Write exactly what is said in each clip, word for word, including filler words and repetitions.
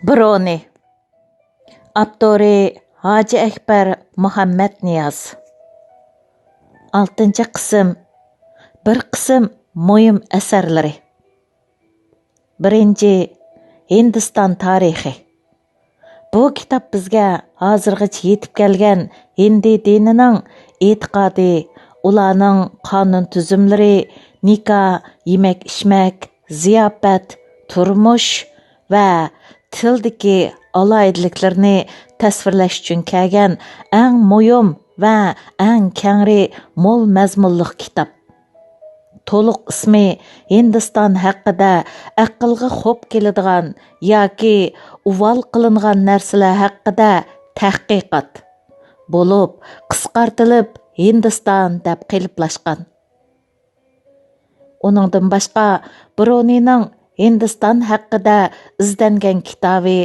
برونى. ئاپتورى ھاجى ئەكبەر مۇھەممەتنىياز. ئالتىنچى قىسىم. بىر قىسىم مۇھىم ئەسەرلىرى. بىرىنچى، ھىندىستان تارىخى. بۇ كىتاب بىزگە ھازىرغىچە يېتىپ كەلگەن ھىندى دىنىنىڭ ئېتىقادى، ئۇلارنىڭ قانۇن تۈزۈملىرى، نىكاھ، يېمەك-ئىچمەك، زىياپەت، تۇرمۇش ۋە تىلدىكى ئالاھىدىلىكلىرىنى تەسۋىرلەش ئۈچۈن كەلگەن ئەڭ مۇھىم ۋە ئەڭ كەڭرى مول مەزمۇنلۇق كىتاب. تولۇق ئىسمى ھىندىستان ھەققىدە ئەقىلگە خوپ كېلىدىغان ياكى ئۇۋال قىلىنغان نەرسىلەر ھەققىدە تەھقىقات بولۇپ، قىسقارتىلىپ ھىندىستان دەپ قېلىپلاشقان. ئۇنىڭدىن باشقا، برونىنىڭ ھىندىستان ھەققىدە ئىزدەنگەن كىتابى،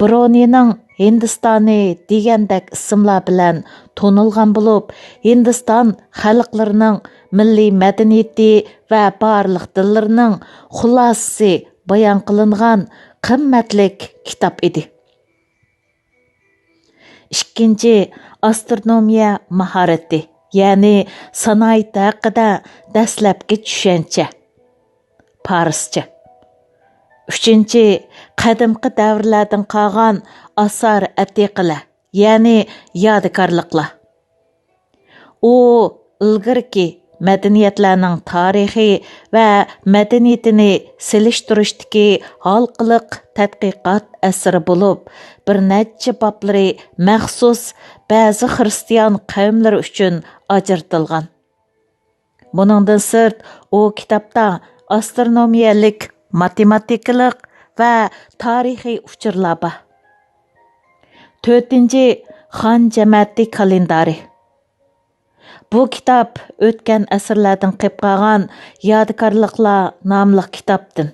برونىنىڭ ھىندىستانى دېگەندەك ئىسىملار بىلەن تونۇلغان بولۇپ، ھىندىستان خەلقلىرىنىڭ مىللىي مەدەنىيىتى ۋە بارلىق دىنلىرىنىڭ خۇلاسىسى بايان قىلىنغان قىممەتلىك كىتاب ئىدى. ئىككىنچى، ئاسترونومىيە ماھارىتى، يەنى سانائەت ھەققىدە دەسلەپكى چۈشەنچە، پارسچە. ئۈچىنچى، قەدىمكى دەۋرلەردىن قالغان ئاسار ئەتىقىلەر، يەنى يادىكارلىقلار. ئۇ ئىلگىرىكى مەدەنىيەتلەرنىڭ تارىخى ۋە مەدەنىيىتىنى سېلىشتۇرۇشتىكى ھالقىلىق تەتقىقات ئەسىرى بولۇپ، بىر نەچچە بابلىرى مەخسۇس بەزى خىرىستىيان قەۋملىرى ئۈچۈن ئاجرىتىلغان. بۇنىڭدىن سىرت، ئۇ كىتابتا ئاسترونومىيەلىك، ماتېماتىكىلىق ۋە تارىخىي ئۇچۇرلار بار. تۆتىنچى، خان جەمەتى كالېندارى. بۇ كىتاب ئۆتكەن ئەسىرلەردىن قېلىپ قالغان يادىكارلىقلار ناملىق كىتابتىن.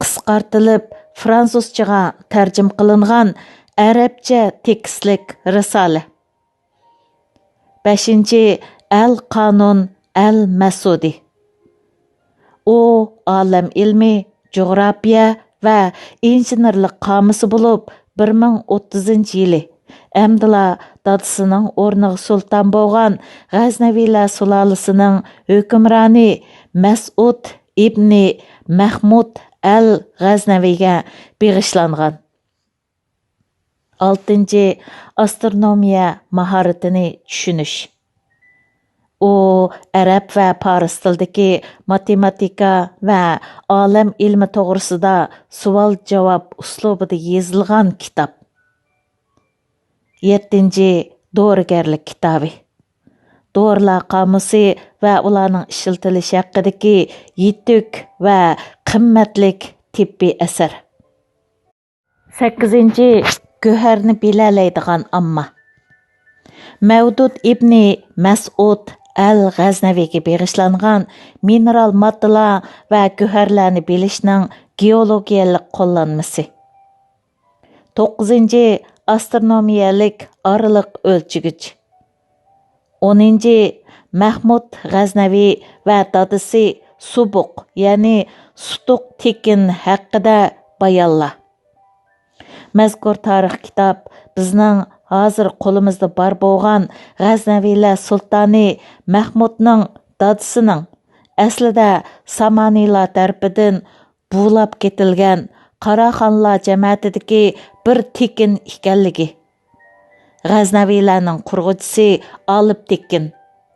قىسقارتىلىپ فرانسۇزچىغا تەرجىمە قىلىنغان ئەرەبچە تېكىستلىك رىسالە. بەشىنچى، ئەل قانۇن ئەل مەسۇدى. ئۇ ئالەم ئىلمى، جۇغراپىيە ۋە ئىنژېنېرلىق قامۇسى بولۇپ، بىر مىڭ ئوتتۇزىنچى يىلى، ئەمدىلا دادىسىنىڭ ئورنىغا سۇلتان بولغان غەزنەۋىلەر سۇلالىسىنىڭ ھۆكۈمرانى مەسئۇد ئىبنى مەھمۇد ئەل غەزنەۋىگە بېغىشلانغان. ئالتىنچى، ئاسترونومىيە ماھارىتىنى چۈشىنىش. ئۇ ئەرەب ۋە پارس تىلىدىكى ماتېماتىكا ۋە ئالەم ئىلمى توغرىسىدا سوئال-جاۋاب ئۇسلۇبىدا يېزىلغان كىتاب. يەتتىنچى، دورىگەرلىك كىتابى. دورىلار قامۇسى ۋە ئۇلارنىڭ ئىشلىتىلىشى ھەققىدىكى يېتۈك ۋە قىممەتلىك تېببىي ئەسەر. سەككىزىنچى، گۆھەرنى بىلەلەيدىغان ئامما. مەۋدۇد ئىبنى مەسئۇد ئەل غەزنەۋىگە بېغىشلانغان مىنېرال ماددىلار ۋە گۆھەرلەرنى بىلىشنىڭ گېئولوگىيەلىك قوللانمىسى. توققۇزىنچى، ئاسترونومىيەلىك ئارىلىق ئۆلچىگۈچ. ئونىنچى، مەھمۇد غەزنەۋى ۋە دادىسى سۇبۇق، يەنى سۇتۇق تېكىن ھەققىدە بايانلار. مەزكۇر تارىخ كىتاب بىزنىڭ ھازىر قولىمىزدا بار بولغان غەزنەۋىلەر سۇلتانى مەھمۇدنىڭ دادىسىنىڭ، ئەسلىدە سامانىلار تەرىپىدىن بۇلاپ كېتىلگەن قاراخانلار جەمەتىدىكى بىر تېكىن ئىكەنلىكى، غەزنەۋىلەرنىڭ قۇرغۇچىسى ئالىپ تېكىن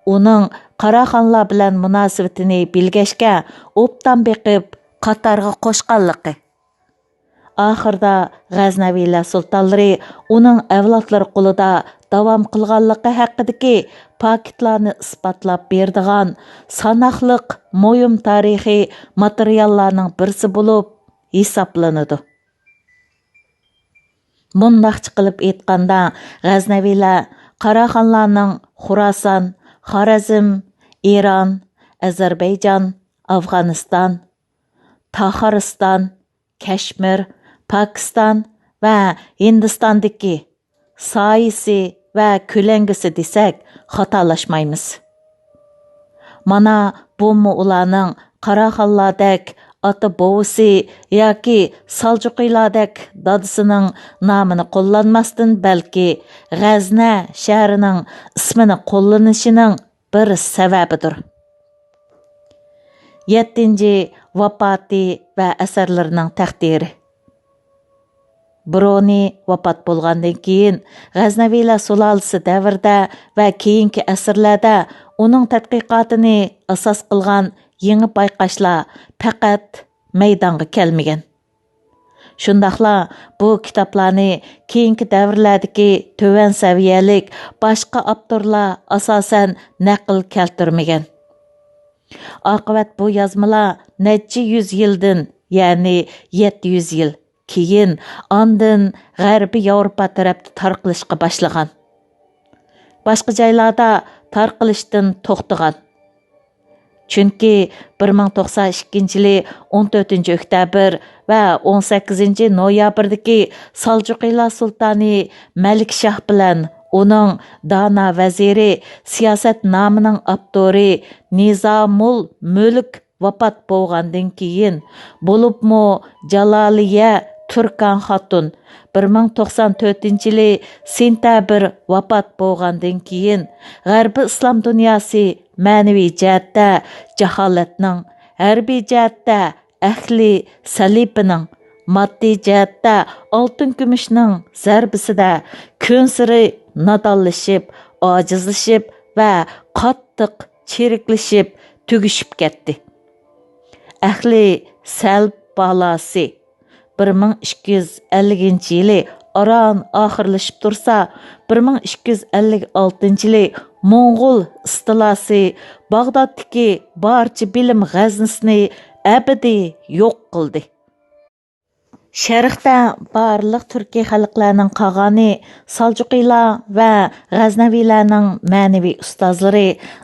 ئۇنىڭ قاراخانلار بىلەن مۇناسىۋىتىنى بىلگەچكە، ئوبدان بېقىپ قاتارغا قوشقانلىقى، ئاخىرىدا غەزنەۋىلەر سۇلتانلىرى ئۇنىڭ ئەۋلادلىرى قولىدا داۋام قىلغانلىقى ھەققىدىكى پاكىتلارنى ئىسپاتلاپ بېرىدىغان ساناقلىق مۇھىم تارىخىي ماتېرىياللارنىڭ بىرسى بولۇپ ھېسابلىنىدۇ. مۇنداقچە قىلىپ ئېيتقاندا، غەزنەۋىلەر قاراخانلارنىڭ خوراسان، خارەزم، ئىران، ئەزەربەيجان، ئافغانىستان، تاخارىستان، كەشمىر، پاكىستان ۋە ھىندىستاندىكى سايىسى ۋە كۆلەڭگىسى دېسەك، خاتالاشمايمىز. مانا، بۇمۇ ئۇلارنىڭ قاراخانلاردەك ئاتا بوۋىسى ياكى سالجۇقىلاردەك دادىسىنىڭ نامىنى قوللانماستىن، بەلكى غەزنە شەھىرىنىڭ ئىسمىنى قوللىنىشىنىڭ بىر سەۋەبىدۇر. يەتتىنچى، ۋاپاتى ۋە ئەسەرلىرىنىڭ تەقدىرى. برونى ۋاپات بولغاندىن كېيىن، غەزنەۋىلەر سۇلالىسى دەۋرىدە ۋە كېيىنكى ئەسىرلەردە ئۇنىڭ تەتقىقاتىنى ئاساس قىلغان يېڭى بايقاشلار پەقەت مەيدانغا كەلمىگەن. شۇنداقلا بۇ كىتابلارنى كېيىنكى دەۋرلەردىكى تۆۋەن سەۋىيەلىك باشقا ئاپتورلار ئاساسەن نەقىل كەلتۈرمىگەن. ئاقىۋەت بۇ يازمىلار نەچچە يۈز يىلدىن، يەنى يەتتە يۈز يىل كېيىن، ئاندىن غەربىي ياۋروپا تەرەپتە تارقىلىشقا باشلىغان. باشقا جايلاردا تارقىلىشتىن توختىغان. چۈنكى بىر مىڭ توقسان ئىككىنچى يىلى ئون تۆتىنچى ئۆكتەبىر ۋە ئون سەككىزىنچى نويابىردىكى سالجۇقىلار سۇلتانى مەلىكشاھ بىلەن ئۇنىڭ دانا ۋەزىرى، سىياسەتنامىنىڭ ئاپتورى نىزامۇل مۈلك ۋاپات بولغاندىن كېيىن، بولۇپمۇ جالالىيە تۈركان خاتۇن بىر مىڭ توقسان تۆتىنچى يىلى سېنتەبىر ۋاپات بولغاندىن كېيىن، غەربىي ئىسلام دۇنياسى مەنىۋى جەھەتتە جاھالەتنىڭ، ھەربىي جەھەتتە ئەھلى سەلىپىنىڭ، ماددىي جەھەتتە ئالتۇن كۈمۈشنىڭ زەربىسىدە كۈنسېرى نادانلىشىپ، ئاجىزلىشىپ ۋە قاتتىق چىرىكلىشىپ، تۈگىشىپ كەتتى. ئەھلى سەلىپ بالاسى بىر مىڭ ئىككى يۈز ئەللىكىنچى يىلى ئاران ئاخىرلىشىپ تۇرسا، بىر مىڭ ئىككى يۈز ئەللىك ئالتىنچى يىلى موڭغۇل ئىستىلاسى باغدادتىكى بارچە بىلىم غەزنىسىنى ئەبەدىي يوق قىلدى. شەرقتە بارلىق تۈركىي خەلقلەرنىڭ قاغانى سالجۇقىلار ۋە غەزنەۋىلەرنىڭ مەنىۋى ئۇستازلىرى،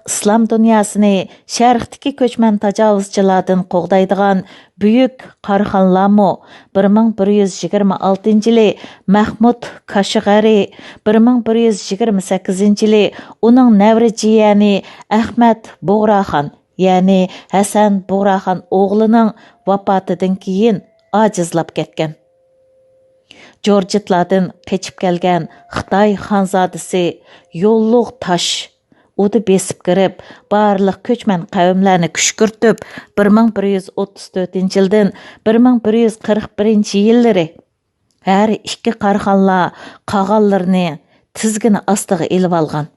ئىسلام دۇنياسىنى شەرقتىكى كۆچمەن تاجاۋۇزچىلاردىن قوغدايدىغان بۈيۈك قاراخانلارمۇ بىر مىڭ بىر يۈز يىگىرمە ئالتىنچى يىلى مەھمۇد كاشغەرى، بىر مىڭ بىر يۈز يىگىرمە سەككىزىنچى يىلى ئۇنىڭ نەۋرە جىيەنى ئەخمەت بۇغراخان، يەنى ھەسەن بۇغراخان ئوغلىنىڭ ۋاپاتىدىن كېيىن ئاجىزلاپ كەتكەن. جورجېتلاردىن قېچىپ كەلگەن خىتاي خانزادىسى يوللۇغ تاش ئۇدا بېسىپ كىرىپ، بارلىق كۆچمەن قەۋملەرنى كۈشكۈرتۈپ، بىر مىڭ بىر يۈز ئوتتۇز تۆتىنچى يىلدىن بىر مىڭ بىر يۈز قىرىق بىرىنچى يىللىرى ھەر ئىككى قاراخانلار قاغانلىرىنى تىزگىنى ئاستىغا ئېلىۋالغان.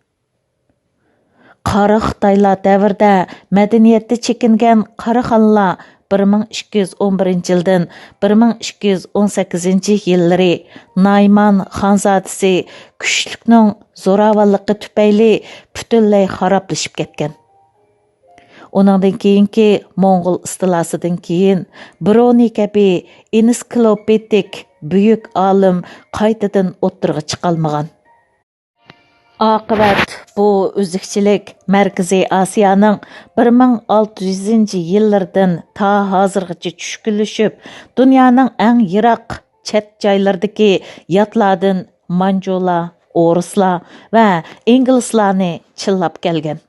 قارا خىتايلار دەۋرىدە مەدەنىيەتتە چېكىنگەن قاراخانلار بىر مىڭ ئىككى يۈز ئون بىرىنچى يىلدىن بىر مىڭ ئىككى يۈز ئون سەككىزىنچى يىللىرى نايمان خانزادىسى كۈچلۈكنىڭ زوراۋانلىقى تۈپەيلى پۈتۈنلەي خارابلىشىپ كەتكەن. ئۇنىڭدىن كېيىنكى موڭغۇل ئىستىلاسىدىن كېيىن، برونى كەبى ئېنسىكلوپېدىك بۈيۈك ئالىم قايتىدىن ئوتتۇرىغا چىقالمىغان. ئاقىۋەت بۇ ئۈزۈكچىلىك مەركىزىي ئاسىيانىڭ بىر مىڭ ئالتە يۈزىنچى يىللىرىدىن تا ھازىرغىچە چۈشكۈنلىشىپ، دۇنيانىڭ ئەڭ يىراق چەت جايلىرىدىكى ياتلاردىن مانجۇلار، ئورۇسلار ۋە ئىنگلىزلارنى چىللاپ كەلگەن.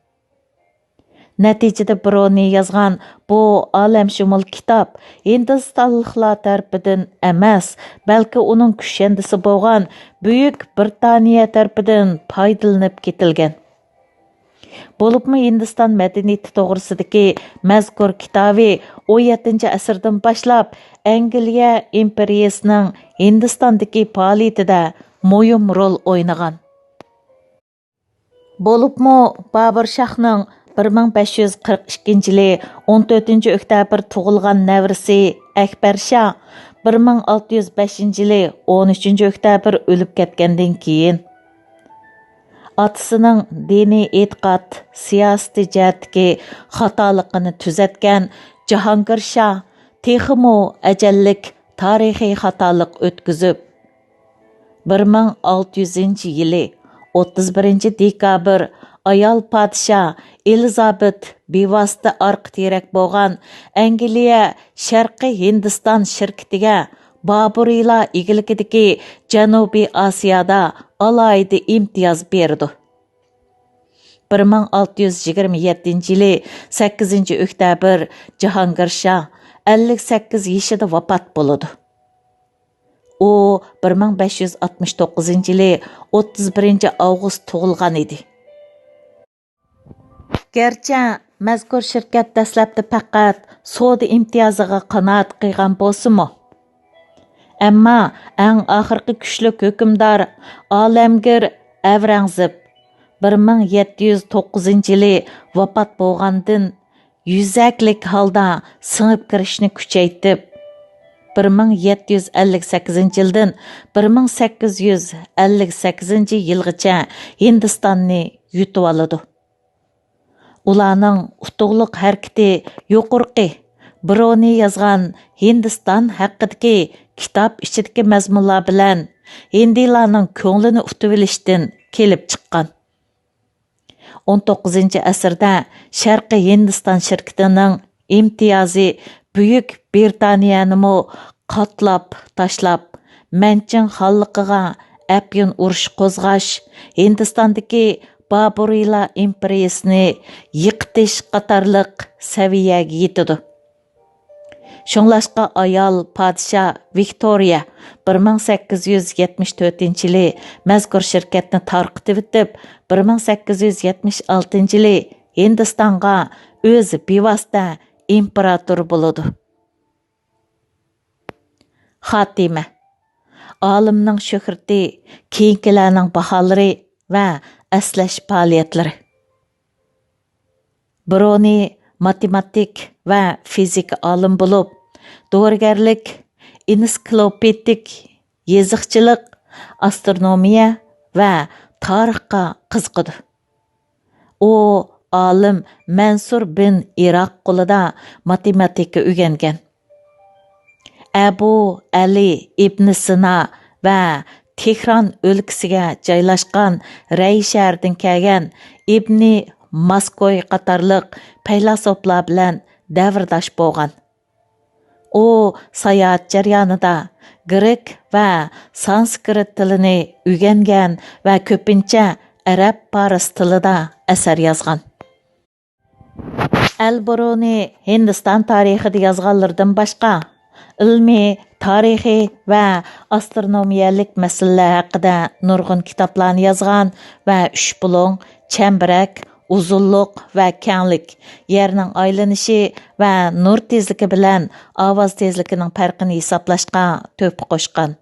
نەتىجىدە برونى يازغان بۇ ئالەمشۇمۇل كىتاب ھىندىستانلىقلار تەرىپىدىن ئەمەس، بەلكى ئۇنىڭ كۈشەندىسى بولغان بۈيۈك بىرىتانىيە تەرىپىدىن پايدىلىنىپ كېتىلگەن. بولۇپمۇ ھىندىستان مەدەنىيىتى توغرىسىدىكى مەزكۇر كىتابى ئون يەتتىنچى ئەسىردىن باشلاپ ئەنگلىيە ئىمپېرىيىسىنىڭ ھىندىستاندىكى پائالىيىتىدە مۇھىم رول ئوينىغان. بولۇپمۇ بابۇر شاھنىڭ بىر مىڭ بەش يۈز قىرىق ئىككىنچى يىلى ئون تۆتىنچى ئۆكتەبىر تۇغۇلغان نەۋرىسى ئەكبەر شاھ بىر مىڭ ئالتە يۈز بەشىنچى يىلى ئون ئۈچىنچى ئۆكتەبىر ئۆلۈپ كەتكەندىن كېيىن، ئاتىسىنىڭ دىنىي ئېتىقاد سىياسىتى جەھەتتىكى خاتالىقىنى تۈزەتكەن جاھانگىر شاھ تېخىمۇ ئەجەللىك تارىخىي خاتالىق ئۆتكۈزۈپ، بىر مىڭ ئالتە يۈزىنچى يىلى ئوتتۇز بىرىنچى دېكابىر ئايال پادىشاھ ئېلىزابېت بىۋاسىتە ئارقا تىرەك بولغان ئەنگلىيە شەرقىي ھىندىستان شىركىتىگە بابۇرىيلار ئىگىلىكىدىكى جەنۇبىي ئاسىيادا ئالاھىدە ئىمتىياز بېرىدۇ. بىر مىڭ ئالتە يۈز يىگىرمە يەتتىنچى يىلى سەككىزىنچى ئۆكتەبىر جاھانگىر شاھ ئەللىك سەككىز يېشىدا ۋاپات بولىدۇ. ئۇ بىر مىڭ بەش يۈز ئاتمىش توققۇزىنچى يىلى ئوتتۇز بىرىنچى ئاۋغۇست تۇغۇلغان ئىدى. گەرچە مەزكۇر شىركەت دەسلەپتە پەقەت سودا ئىمتىيازىغا قانائەت قىلغان بولسىمۇ، ئەمما ئەڭ ئاخىرقى كۈچلۈك ھۆكۈمدار ئالەمگىر ئەۋرەڭزېب بىر مىڭ يەتتە يۈز توققۇزىنچى يىلى ۋاپات بولغاندىن، يۈزەكلىك ھالدا سىڭىپ كىرىشنى كۈچەيتىپ، بىر مىڭ يەتتە يۈز ئەللىك سەككىزىنچى يىلدىن بىر مىڭ سەككىز يۈز ئەللىك سەككىزىنچى يىلغىچە ھىندىستاننى يۇتۇۋالىدۇ. ئۇلارنىڭ ئۇتۇقلۇق ھەرىكىتى يۇقىرىقى برونى يازغان ھىندىستان ھەققىدىكى كىتاب ئىچىدىكى مەزمۇنلار بىلەن ھىندىلارنىڭ كۆڭلىنى ئۇتۇۋېلىشتىن كېلىپ چىققان. ئون توققۇزىنچى ئەسىردە شەرقىي ھىندىستان شىركىتىنىڭ ئىمتىيازى بۈيۈك بىرىتانىيەنىمۇ قاتلاپ تاشلاپ، مەنچىڭ خانلىقىغا ئەپيۈن ئۇرۇشى قوزغاش، ھىندىستاندىكى بابۇرىيلار ئىمپېرىيىسىنى يىقىتىش قاتارلىق سەۋىيەگە يېتىدۇ. شۇڭلاشقا ئايال پادىشاھ ۋىكتورىيە بىر مىڭ سەككىز يۈز يەتمىش تۆتىنچى يىلى مەزكۇر شىركەتنى تارقىتىۋېتىپ، بىر مىڭ سەككىز يۈز يەتمىش ئالتىنچى يىلى ھىندىستانغا ئۆزى بىۋاسىتە ئىمپېراتور بولىدۇ. خاتىمە. ئالىمنىڭ شۆھرىتى، كېيىنكىلەرنىڭ باھالىرى ۋە ئەسلەش پائالىيەتلىرى. برونى ماتېماتىك ۋە فىزىكا ئالىمى بولۇپ، دورىگەرلىك، ئېنسىكلوپېدىك يېزىقچىلىق، ئاسترونومىيە ۋە تارىخقا قىزىقىدۇ. ئۇ ئالىم مەنسۇر بىن ئىراق قولىدا ماتېماتىكا ئۆگەنگەن. ئەبۇ ئەلى ئىبنى سىنا ۋە تېھران ئۆلكىسىگە جايلاشقان رەي شەھىرىدىن كەلگەن ئىبنى ماسكوي قاتارلىق پەيلاسوپلار بىلەن دەۋرداش بولغان. ئۇ ساياھەت جەريانىدا گرېك ۋە سانسكرىت تىلىنى ئۆگەنگەن ۋە كۆپىنچە ئەرەب پارس تىلىدا ئەسەر يازغان. ئەل برۇنى ھىندىستان تارىخىدا يازغانلىرىدىن باشقا، ئىلمىي، تارىخىي ۋە ئاسترونومىيەلىك مەسىلىلەر ھەققىدە نۇرغۇن كىتابلارنى يازغان ۋە ئۈچ بۇلۇڭ، چەمبىرەك، ئۇزۇنلۇق ۋە كەڭلىك، يەرنىڭ ئايلىنىشى ۋە نۇر تېزلىكى بىلەن ئاۋاز تېزلىكىنىڭ پەرقىنى ھېسابلاشقا تۆھپە قوشقان.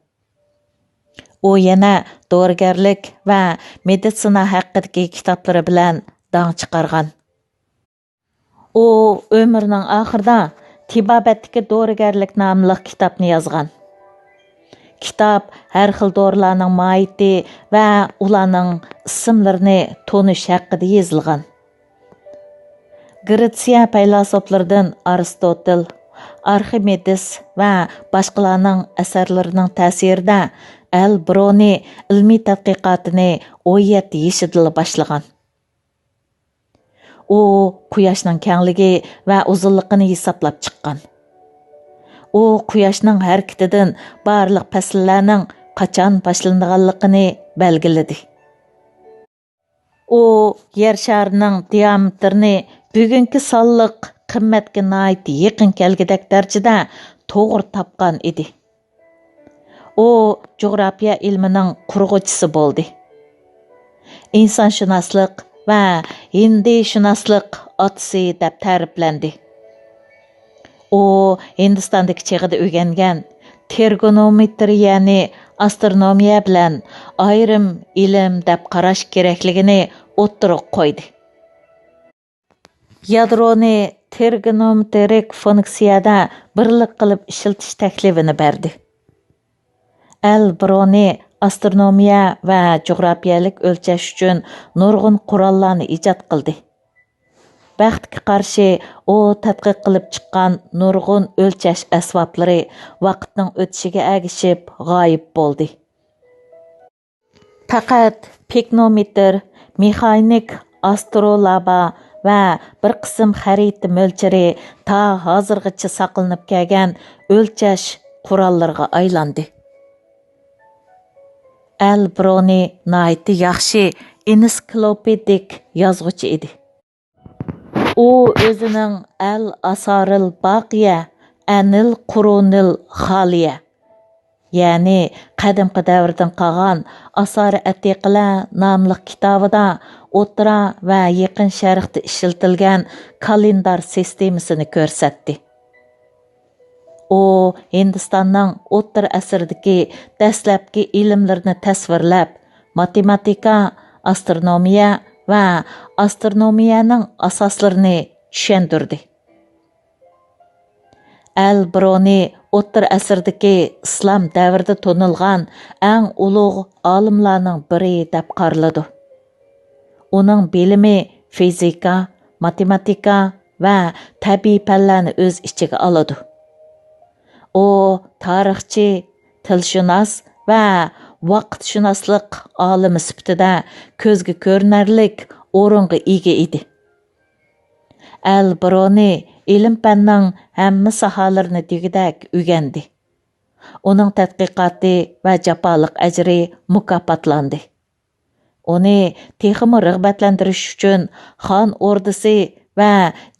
ئۇ يەنە دورىگەرلىك ۋە مېدىتسىنا ھەققىدىكى كىتابلىرى بىلەن داڭ چىقارغان. ئۇ ئۆمرىنىڭ ئاخىرىدا تېبابەتتىكى دورىگەرلىك ناملىق كىتابنى يازغان. كىتاب ھەر خىل دورىلارنىڭ ماھىيىتى ۋە ئۇلارنىڭ ئىسىملىرىنى تونۇش ھەققىدە يېزىلغان. گرېتسىيە پەيلاسوپلىرىدىن ئارستوتىل، ئارخىمېدېس ۋە باشقىلارنىڭ ئەسەرلىرىنىڭ تەسىرىدە ئەل برونى ئىلمىي تەتقىقاتىنى ئون يەتتە يېشىدىلا باشلىغان. ئۇ قۇياشنىڭ كەڭلىكى ۋە ئۇزۇنلۇقىنى ھېسابلاپ چىققان. ئۇ قۇياشنىڭ ھەرىكىتىدىن بارلىق پەسىللەرنىڭ قاچان باشلىنىدىغانلىقىنى بەلگىلىدى. ئۇ يەر شارىنىڭ دىئامېتىرىنى بۈگۈنكى سانلىق قىممەتكە ناھايىتى يېقىن كەلگۈدەك دەرىجىدە توغرا تاپقان ئىدى. ئۇ جۇغراپىيە ئىلمىنىڭ قۇرغۇچىسى بولدى. ئىنسانشۇناسلىق ۋە ھىندىشۇناسلىق ئاتىسى دەپ تەرىپلەندى. ئۇ ھىندىستاندىكى چېغىدا ئۆگەنگەن تىرگونومېترىيەنى ئاسترونومىيە بىلەن ئايرىم ئىلىم دەپ قاراش كېرەكلىكىنى ئوتتۇرىغا قويدى. يادرونى تىرگونومېترىك فۇنكسىيەدە بىرلىك قىلىپ ئىشلىتىش تەكلىپىنى بەردى. ئەل برونى ئاسترونومىيە ۋە جۇغراپىيەلىك ئۆلچەش ئۈچۈن نۇرغۇن قوراللارنى ئىجاد قىلدى. بەختكە قارشى، ئۇ تەتقىق قىلىپ چىققان نۇرغۇن ئۆلچەش ئەسۋابلىرى ۋاقىتنىڭ ئۆتۈشىگە ئەگىشىپ غايىب بولدى. پەقەت پىكنومېتىر، مېخانىك ئاسترولابا ۋە بىر قىسىم خەرىتە مۆلچىرى تا ھازىرغىچە ساقلىنىپ كەلگەن ئۆلچەش قوراللىرىغا ئايلاندى. ئەل برونى ناھايىتى ياخشى ئېنسىكلوپېدىك يازغۇچى ئىدى. ئۇ ئۆزىنىڭ ئەل ئاسارىل باقىيە، ئەنىل قۇرۇنىل خالىيە، يەنى قەدىمكى دەۋردىن قالغان ئاسارى ئەتىقىلەر ناملىق كىتابىدا ئوتتۇرا ۋە يېقىن شەرقتە ئىشلىتىلگەن كالېندار سىستېمىسىنى كۆرسەتتى. ئۇ ھىندىستاننىڭ ئوتتۇرا ئەسىردىكى دەسلەپكى ئىلىملىرىنى تەسۋىرلەپ، ماتېماتىكا، ئاسترونومىيە ۋە ئاسترونومىيەنىڭ ئاساسلىرىنى چۈشەندۈردى. ئەل برونى ئوتتۇرا ئەسىردىكى ئىسلام دەۋرىدە تونۇلغان ئەڭ ئۇلۇغ ئالىملارنىڭ بىرى دەپ قارىلىدۇ. ئۇنىڭ بىلىمى فىزىكا، ماتېماتىكا ۋە تەبىئىي پەنلەرنى ئۆز ئىچىگە ئالىدۇ. ئۇ تارىخچى، تىلشۇناس ۋە ۋاقىتشۇناسلىق ئالىمى سۈپىتىدە كۆزگە كۆرۈنەرلىك ئورۇنغا ئىگە ئىدى. ئەل برونى ئىلىم-پەننىڭ ھەممە ساھەلىرىنى دېگۈدەك ئۆگەندى. ئۇنىڭ تەتقىقاتى ۋە جاپالىق ئەجرى مۇكاپاتلاندى. ئۇنى تېخىمۇ رىغبەتلەندۈرۈش ئۈچۈن خان ئوردىسى ۋە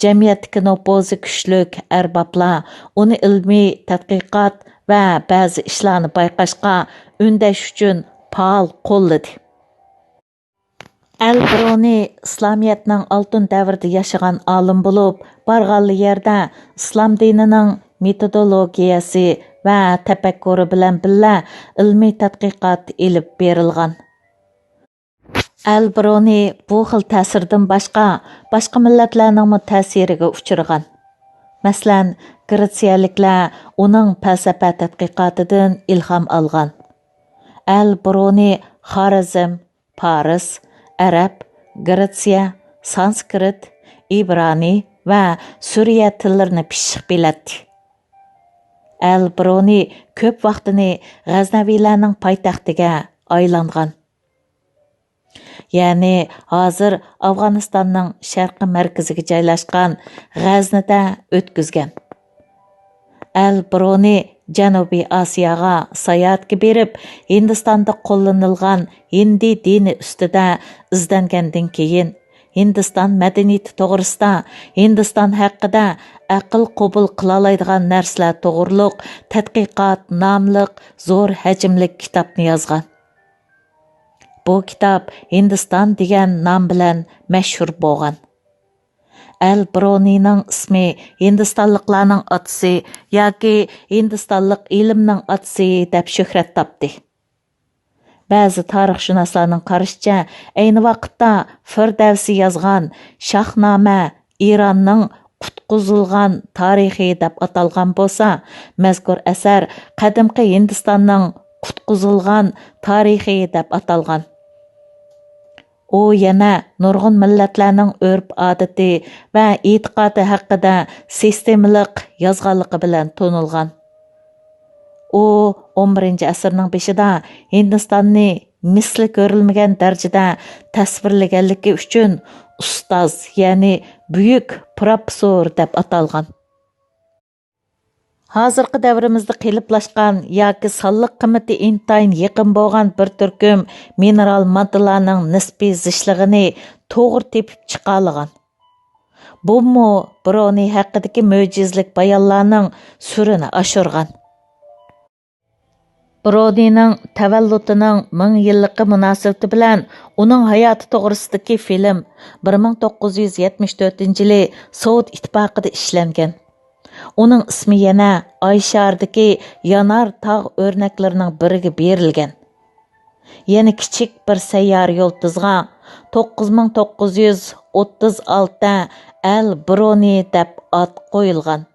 جەمئىيەتتىكى نوپۇزى كۈچلۈك ئەربابلار ئۇنى ئىلمىي تەتقىقات ۋە بەزى ئىشلارنى بايقاشقا ئۈندەش ئۈچۈن پائال قوللىدى. ئەل برونى ئىسلامىيەتنىڭ ئالتۇن دەۋرىدە ياشىغان ئالىم بولۇپ، بارغانلا يەردە ئىسلام دىنىنىڭ مېتودولوگىيەسى ۋە تەپەككۇرى بىلەن بىللە ئىلمىي تەتقىقات ئېلىپ بېرىلغان. ئەل برونى بۇ خىل تەسىردىن باشقا، باشقا مىللەتلەرنىڭمۇ تەسىرىگە ئۇچرىغان. مەسىلەن، گرېتسىيەلىكلەر ئۇنىڭ پەلسەپە تەتقىقاتىدىن ئىلھام ئالغان. ئەل برونى خارەزم، پارس، ئەرەب، گرېتسىيە، سانسكرىت، ئىبرانىي ۋە سۈرىيە تىللىرىنى پىششىق بىلەتتى. ئەل برونى كۆپ ۋاقتىنى غەزنەۋىلەرنىڭ پايتەختىگە ئايلانغان. يەنى ھازىر ئافغانىستاننىڭ شەرقىي مەركىزىگە جايلاشقان غەزنىدە ئۆتكۈزگەن. ئەل برونى جەنۇبىي ئاسىياغا ساياھەتكە بېرىپ، ھىندىستاندا قوللىنىلغان ھىندى دىنى ئۈستىدە ئىزدەنگەندىن كېيىن، ھىندىستان مەدەنىيىتى توغرىسىدا، ھىندىستان ھەققىدە ئەقىل قوبۇل قىلالايدىغان نەرسىلەر توغرۇلۇق تەتقىقات ناملىق زور ھەجىملىك كىتابنى يازغان. بۇ كىتاب ھىندىستان دېگەن نام بىلەن مەشھۇر بولغان. ئەل برونىنىڭ ئىسمى ھىندىستانلىقلارنىڭ ئاتىسى ياكى ھىندىستانلىق ئىلىمنىڭ ئاتىسى دەپ شۆھرەت تاپتى. بەزى تارىخشۇناسلارنىڭ قارىشىچە، ئەينى ۋاقىتتا فىردەۋسى يازغان شاھنامە ئىراننىڭ قۇتقۇزۇلغان تارىخى دەپ ئاتالغان بولسا، مەزكۇر ئەسەر قەدىمكى ھىندىستاننىڭ قۇتقۇزۇلغان تارىخى دەپ ئاتالغان. ئۇ يەنە نۇرغۇن مىللەتلەرنىڭ ئۆرپ-ئادىتى ۋە ئېتىقادى ھەققىدە سىستېمىلىق يازغانلىقى بىلەن تونۇلغان. ئۇ ئون بىرىنچى ئەسىرنىڭ بېشىدا ھىندىستاننى مىسلى كۆرۈلمىگەن دەرىجىدە تەسۋىرلىگەنلىكى ئۈچۈن ئۇستاز، يەنى بۈيۈك پروفېسسور دەپ ئاتالغان. ھازىرقى دەۋرىمىزدە قېلىپلاشقان ياكى سانلىق قىممىتى ئىنتايىن يېقىن بولغان بىر تۈركۈم مىنېرال ماددىلارنىڭ نىسپىي زىچلىقىنى توغرا تېپىپ چىقالىغان. بۇمۇ برونى ھەققىدىكى مۆجىزىلىك بايانلارنىڭ سۈرىنى ئاشۇرغان. برونىنىڭ تەۋەللۇتىنىڭ مىڭ يىللىقى مۇناسىۋىتى بىلەن ئۇنىڭ ھاياتى توغرىسىدىكى فىلىم بىر مىڭ توققۇز يۈز يەتمىش تۆتىنچى يىلى سوۋېت ئىتتىپاقىدا ئىشلەنگەن. ئۇنىڭ ئىسمى يەنە ئاي شارىدىكى يانار تاغ ئۆرنەكلىرىنىڭ بىرىگە بېرىلگەن. يەنە كىچىك بىر سەييارە يۇلتۇزغا توققۇز مىڭ توققۇز يۈز ئوتتۇز ئالتە ئەل برونى دەپ ئات قويۇلغان.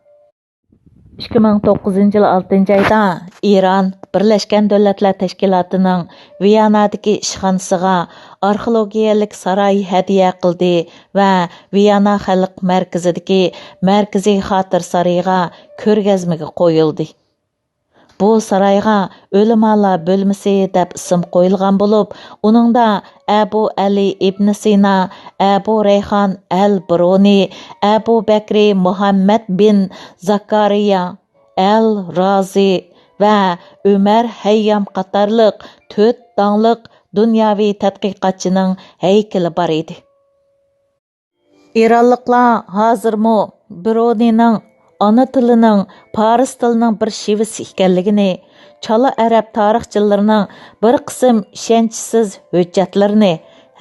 ئىككى مىڭ توققۇزىنچى يىل ئالتىنچى ئايدا ئىران بىرلەشكەن دۆلەتلەر تەشكىلاتىنىڭ ۋىيانادىكى ئىشخانىسىغا ئارخېئولوگىيەلىك ساراي ھەدىيە قىلدى ۋە ۋىيانا خەلق مەركىزىدىكى مەركىزىي خاتىرە سارىيىغا كۆرگەزمىگە قويۇلدى. بۇ سارايغا ئۆلىمالار بۆلمىسى دەپ ئىسىم قويۇلغان بولۇپ، ئۇنىڭدا ئەبۇ ئەلى ئىبنى سىنا، ئەبۇ رەيھان ئەل برۇنى، ئەبۇ بەكرى مۇھەممەد بىن زاكارىيا ئەل رازى ۋە ئۆمەر ھەييام قاتارلىق تۆت داڭلىق دۇنياۋى تەتقىقاتچىنىڭ ھەيكىلى بار ئىدى. ئىرانلىقلار ھازىرمۇ برۇنىنىڭ ئانا تىلىنىڭ پارس تىلىنىڭ بىر شېۋىسى ئىكەنلىكىنى، چالا ئەرەب تارىخچىلىرىنىڭ بىر قىسىم ئىشەنچسىز ھۆججەتلىرىنى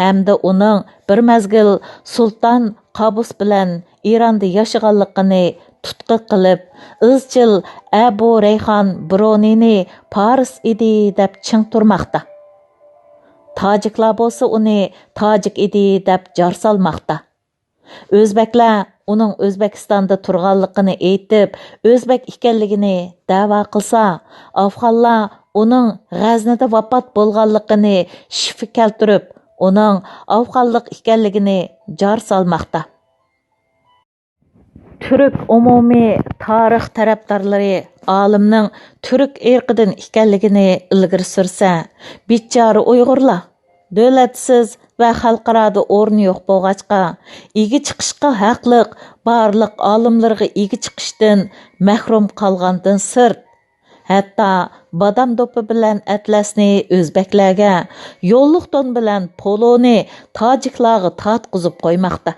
ھەمدە ئۇنىڭ بىر مەزگىل سۇلتان قابۇس بىلەن ئىراندا ياشىغانلىقىنى تۇتقا قىلىپ، ئىزچىل ئەبۇ رەيھان بىرۇنىنى پارس ئىدى دەپ چىڭ تۇرماقتا. تاجىكلار بولسا ئۇنى تاجىك ئىدى دەپ جار سالماقتا. ئۆزبەكلەر ئۇنىڭ ئۆزبېكىستاندا تۇرغانلىقىنى ئېيتىپ، ئۆزبەك ئىكەنلىكىنى دەۋا قىلسا، ئافغانلار ئۇنىڭ غەزنىدە ۋاپات بولغانلىقىنى شىفا كەلتۈرۈپ، ئۇنىڭ ئافغانلىق ئىكەنلىكىنى جار سالماقتا. تۈرك ئومۇمىي تارىخ تەرەپدارلىرى ئالىمنىڭ تۈرك ئىرقىدىن ئىكەنلىكىنى ئىلگىرى سۈرسە، بىچارە ئۇيغۇرلار دۆلەتسىز ۋە خەلقئارادا ئورنى يوق بولغاچقا، ئىگە چىقىشقا ھەقلىق بارلىق ئالىملىرىغا ئىگە چىقىشتىن مەھرۇم قالغاندىن سىرت، ھەتتا بادام دوپپا بىلەن ئەتلەسنى ئۆزبەكلەرگە، يوللۇق تون بىلەن پولونى تاجىكلارغا تارتقۇزۇپ قويماقتا.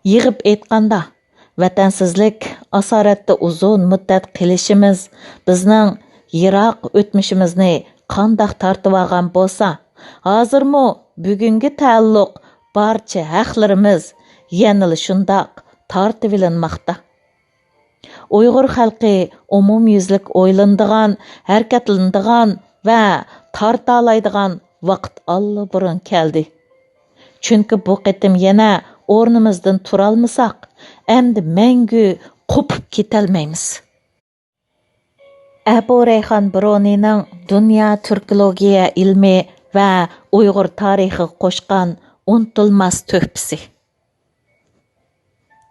يىغىپ ئېيتقاندا، ۋەتەنسىزلىك ئاسارەتتە ئۇزۇن مۇددەت قېلىشىمىز بىزنىڭ يىراق ئۆتمۈشىمىزنى قانداق تارتىۋالغان بولسا، ھازىرمۇ بۈگۈنگە تەئەللۇق بارچە ھەقلىرىمىز يەنىلا شۇنداق تارتىۋېلىنماقتا. ئۇيغۇر خەلقى ئومۇميۈزلۈك ئويلىنىدىغان، ھەرىكەتلىنىدىغان ۋە تارتالايدىغان ۋاقىت ئاللىبۇرۇن كەلدى. چۈنكى بۇ قېتىم يەنە ئورنىمىزدىن تۇرالمىساق، ئەمدى مەڭگۈ قوپۇپ كېتەلمەيمىز. ئەبۇ رەيھان بىرۇنىنىڭ دۇنيا تۈركولوگىيە ئىلمى ۋە ئۇيغۇر تارىخىغا قوشقان ئۇنتۇلماس تۆھپىسى.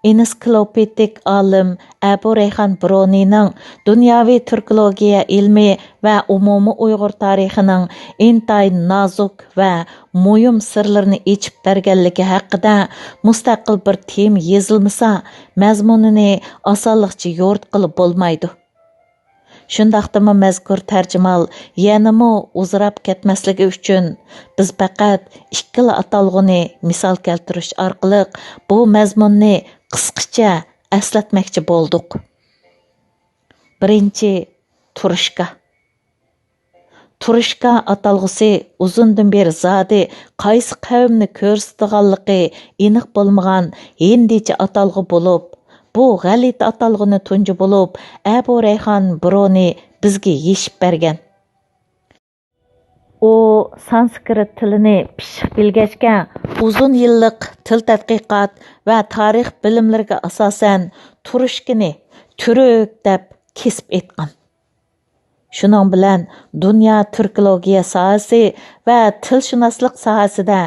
ئېنسىكلوپېدىك ئالىم ئەبۇ رەيھان بىرۇنىنىڭ دۇنياۋى تۈركولوگىيە ئىلمى ۋە ئومۇمىي ئۇيغۇر تارىخىنىڭ ئىنتايىن نازۇك ۋە مۇھىم سىرلىرىنى ئېچىپ بەرگەنلىكى ھەققىدە مۇستەقىل بىر تېما يېزىلمىسا، مەزمۇنىنى ئاسانلىقچە يورۇتقىلى بولمايدۇ. شۇنداقتىمۇ مەزكۇر تەرجىمىھال يەنىمۇ ئۇزىراپ كەتمەسلىكى ئۈچۈن، بىز پەقەت ئىككىلا ئاتالغۇنى مىسال كەلتۈرۈش ئارقىلىق بۇ مەزمۇننى قىسقىچە ئەسلەتمەكچى بولدۇق. بىرىنچى، تۇرۇشكا. تۇرۇشكا ئاتالغۇسى ئۇزۇندىن بېرى زادى قايسى قەۋمنى كۆرسىتىدىغانلىقى ئېنىق بولمىغان ھىندىچە ئاتالغۇ بولۇپ، بۇ غەلىتە ئاتالغۇنى تۇنجى بولۇپ ئەبۇ رەيھان بىرۇنى بىزگە يېشىپ بەرگەن. ئۇ سانسكرىت تىلىنى پىششىق بىلگەچكە، ئۇزۇن يىللىق تىل تەتقىقات ۋە تارىخ بىلىملىرىگە ئاساسەن تۇرۇشكىنى تۈرۈك دەپ كېسىپ ئېيتقان. شۇنىڭ بىلەن دۇنيا تۈركولوگىيە ساھەسى ۋە تىلشۇناسلىق ساھەسىدە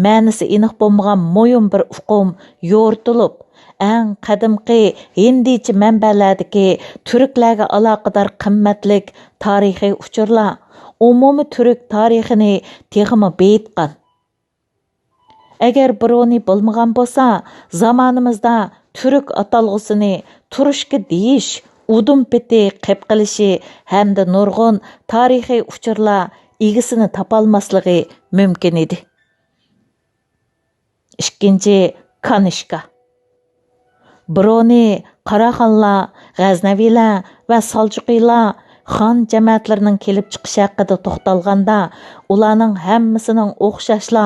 مەنىسى ئېنىق بولمىغان مۇھىم بىر ئۇقۇم يورۇتۇلۇپ، ئەڭ قەدىمكى ھىندىچە مەنبەلەردىكى تۈركلەرگە ئالاقىدار قىممەتلىك تارىخىي ئۇچۇرلار ئومۇمىي تۈرك تارىخىنى تېخىمۇ بېيىتقان. ئەگەر بىرۇنى بولمىغان بولسا، زامانىمىزدا تۈرك ئاتالغۇسىنى تۇرۇشكا دېيىش، ئۇدۇم پېتى قېپقېلىشى ھەمدە نۇرغۇن تارىخىي ئۇچۇرلار ئىگىسىنى تاپالماسلىقى مۇمكىن ئىدى. ئىككىنچى، كانىشكا. بىرۇنى قاراخانلار، غەزنەۋىلەر ۋە سالجۇقىلار خان جەمەتلىرىنىڭ كېلىپ چىقىشى ھەققىدە توختالغاندا، ئۇلارنىڭ ھەممىسىنىڭ ئوخشاشلا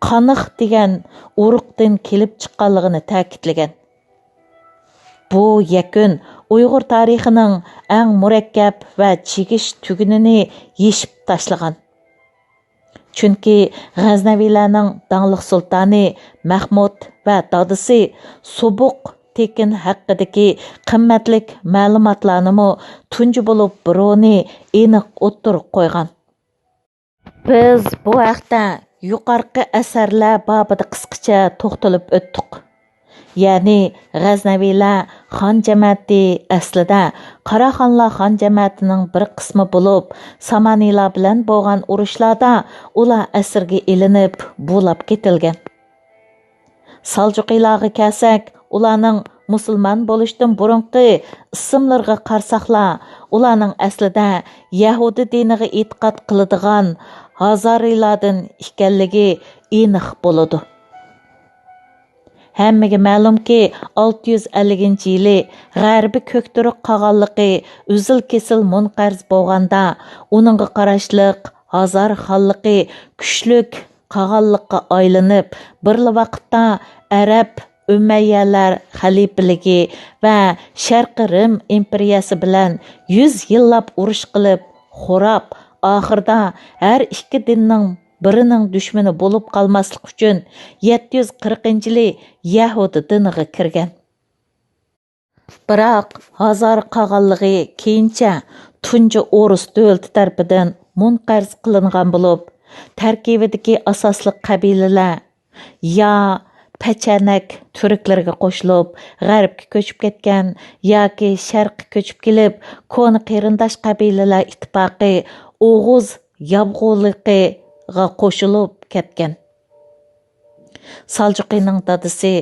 قانىخ دېگەن ئۇرۇقتىن كېلىپ چىققانلىقىنى تەكىتلىگەن. بۇ يەكۈن ئۇيغۇر تارىخىنىڭ ئەڭ مۇرەككەپ ۋە چىگىش تۈگۈنىنى يېشىپ تاشلىغان. چۈنكى غەزنەۋىلەرنىڭ داڭلىق سۇلتانى مەخمۇت ۋە دادىسى سۇبۇق تېكىن ھەققىدىكى قىممەتلىك مەلۇماتلارنىمۇ تۇنجى بولۇپ بىرۇنى ئېنىق ئوتتۇرىغا قويغان. بىز بۇ ھەقتە يۇقىرىقى ئەسەرلەر بابىدا قىسقىچە توختىلىپ ئۆتتۇق. يەنى غەزنەۋىلەر خان جەمەتى ئەسلىدە قاراخانلار خان جەمەتىنىڭ بىر قىسمى بولۇپ، سامانىلار بىلەن بولغان ئۇرۇشلاردا ئۇلار ئەسىرگە ئېلىنىپ، بۇلاپ كېتىلگەن. سالجۇقىلارغا كەلسەك، ئۇلارنىڭ مۇسۇلمان بولۇشتىن بۇرۇنقى ئىسىملىرىغا قارىساقلا، ئۇلارنىڭ ئەسلىدە يەھۇدىي دىنىغا ئېتىقاد قىلىدىغان ھازارىلاردىن ئىكەنلىكى ئېنىق بولىدۇ. ھەممىگە مەلۇمكى، ئالتە يۈز ئەللىكىنچى يىلى غەربىي كۆكتۈرك قاغانلىقى ئۈزۈل-كېسىل مۇنقەرز بولغاندا، ئۇنىڭغا قاراشلىق ھازار خانلىقى كۈچلۈك قاغانلىققا ئايلىنىپ، بىرلا ۋاقىتتا ئەرەب ئۈمەييەلەر خەلىپىلىكى ۋە شەرقىي رىم ئىمپېرىيەسى بىلەن يۈز يىللاپ ئۇرۇش قىلىپ، خوراپ، ئاخىرىدا ھەر ئىككى دىننىڭ بىرىنىڭ دۈشمىنى بولۇپ قالماسلىق ئۈچۈن، يەتتە يۈز قىرىقىنچى يىلى يەھۇدىي دىنىغا كىرگەن. بىراق، ھازار قاغانلىقى كېيىنچە تۇنجى ئورۇس دۆلىتى تەرىپىدىن مۇنقەرز قىلىنغان بولۇپ، تەركىبىدىكى ئاساسلىق قەبىلىلەر يا پەچەنەك تۈركلىرىگە قوشۇلۇپ، غەربكە كۆچۈپ كەتكەن ياكى شەرققە كۆچۈپ كېلىپ، كونا قېرىنداش قەبىلىلەر ئىتتىپاقى ئوغۇز يابغۇلىقىغا قوشۇلۇپ كەتكەن. سالجۇقىنىڭ دادىسى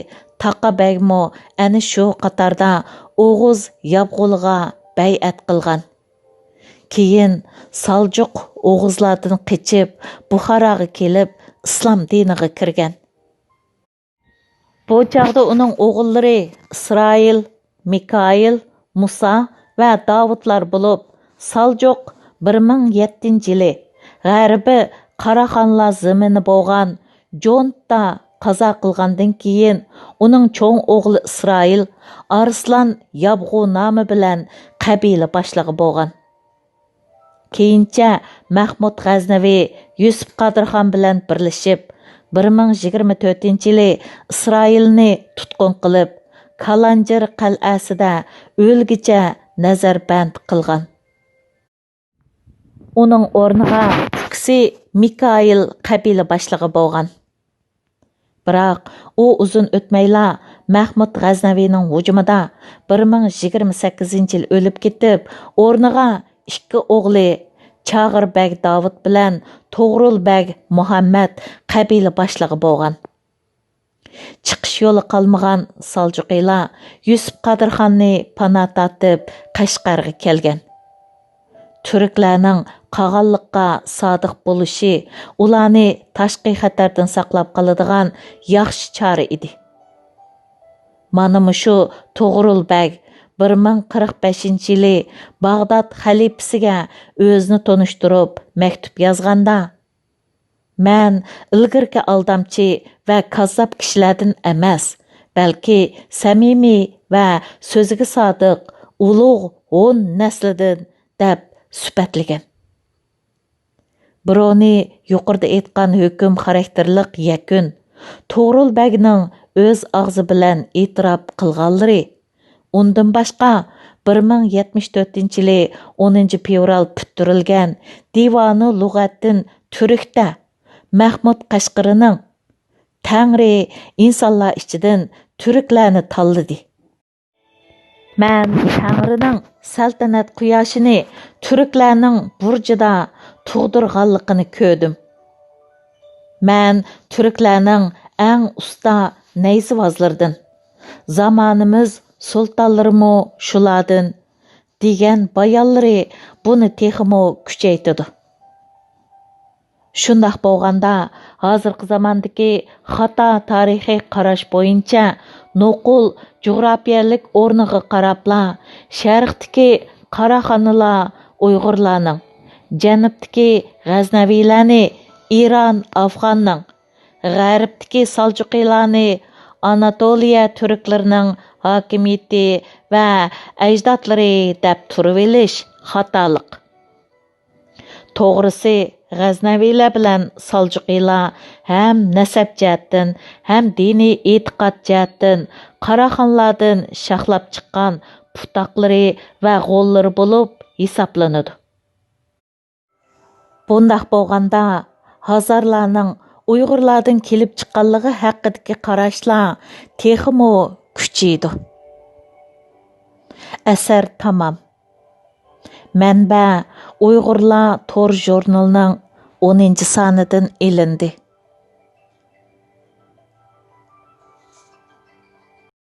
تاقا بەگمۇ ئەنە شۇ قاتاردا ئوغۇز يابغۇلىغا بەيئەت قىلغان. كېيىن سالجۇق ئوغۇزلاردىن قېچىپ، بۇخاراغا كېلىپ، ئىسلام دىنىغا كىرگەن. بۇ چاغدا ئۇنىڭ ئوغۇللىرى ئىسرائىل، مىكائىل، مۇسا ۋە داۋۇتلار بولۇپ، سالجۇق بىر مىڭ يەتتىنچى يىلى غەربىي قاراخانلار زېمىنى بولغان جونتدا قازا قىلغاندىن كېيىن، ئۇنىڭ چوڭ ئوغلى ئىسرائىل ئارسلان يابغۇ نامى بىلەن قەبىلە باشلىقى بولغان. كېيىنچە مەھمۇد غەزنەۋى يۈسۈپ قادىرخان بىلەن بىرلىشىپ، بىر مىڭ يىگىرمە تۆتىنچى يىلى ئىسرائىلنى تۇتقۇن قىلىپ، كالانجىر قەلئەسىدە ئۆلگىچە نەزەربەند قىلغان. ئۇنىڭ ئورنىغا ئۇكىسى مىكائىل قەبىلە باشلىقى بولغان. بىراق، ئۇ ئۇزۇن ئۆتمەيلا مەھمۇد غەزنەۋىنىڭ ھۇجۇمىدا بىر مىڭ يىگىرمە سەككىزىنچى يىل ئۆلۈپ كېتىپ، ئورنىغا ئىككى ئوغلى چاغىر بەگ داۋۇت بىلەن توغرۇل بەگ مۇھەممەد قەبىلە باشلىقى بولغان. چىقىش يولى قالمىغان سالجۇقىلار يۈسۈپ قادىرخاننى پانا تارتىپ، قەشقەرگە كەلگەن. تۈركلەرنىڭ قاغانلىققا سادىق بولۇشى ئۇلارنى تاشقى خەتەردىن ساقلاپ قالىدىغان ياخشى چارە ئىدى. مانا مۇشۇ توغرۇل بەگ بىر مىڭ قىرىق بەشىنچى يىلى باغداد خەلىپىسىگە ئۆزىنى تونۇشتۇرۇپ مەكتۇپ يازغاندا، مەن ئىلگىرىكى ئالدامچى ۋە كاززاپ كىشىلەردىن ئەمەس، بەلكى سەمىمىي ۋە سۆزىگە سادىق ئۇلۇغ ھون نەسلىدىن، دەپ سۈپەتلىگەن. برونى يۇقىرىدا ئېيتقان ھۆكۈم خاراكتېرلىق يەكۈن توغرۇل بەگنىڭ ئۆز ئاغزى بىلەن ئېتىراپ قىلغانلىرى، ئۇندىن باشقا، بىر مىڭ يەتمىش تۆتىنچى يىلى ئونىنچى فېۋرال پۈتتۈرۈلگەن دىۋانۇ لۇغەتتىن تۈركتە مەھمۇد قەشقىرىنىڭ «تەڭرى ئىنسانلار ئىچىدىن تۈركلەرنى تاللىدى. مەن تەڭرىنىڭ سەلتەنەت قۇياشىنى تۈركلەرنىڭ بۇرجىدا تۇغدۇرغانلىقىنى كۆردۈم. مەن تۈركلەرنىڭ ئەڭ ئۇستا نەيزىۋازلىرىدىن، زامانىمىز سۇلتانلىرىمۇ شۇلاردىن» دېگەن بايانلىرى بۇنى تېخىمۇ كۈچەيتىدۇ. شۇنداق بولغاندا، ھازىرقى زاماندىكى خاتا تارىخىي قاراش بويىچە نوقۇل جۇغراپىيەلىك ئورنىغا قاراپلا، شەرقتىكى قاراخانلار ئۇيغۇرلارنىڭ، جەنۇبتىكى غەزنەۋىلەرنى ئىران ئافغاننىڭ، غەربتىكى سالجۇقىلارنى ئاناتولىيە تۈركلىرىنىڭ ھاكىمىيىتى ۋە ئەجدادلىرى دەپ تۇرۇۋېلىش خاتالىق. توغرىسى، غەزنەۋىلەر بىلەن سالجۇقىلار ھەم نەسەب جەھەتتىن، ھەم دىنىي ئېتىقاد جەھەتتىن قاراخانلاردىن شاخلاپ چىققان پۇتاقلىرى ۋە غوللىرى بولۇپ ھېسابلىنىدۇ. بۇنداق بولغاندا، ھازارلارنىڭ ئۇيغۇرلاردىن كېلىپ چىققانلىقى ھەققىدىكى قاراشلار تېخىمۇ كۈچىيىدۇ. ئەسەر تامام. مەنبە: ئۇيغۇرلار تور ژۇرنىلىنىڭ ئونىنچى سانىدىن ئېلىندى.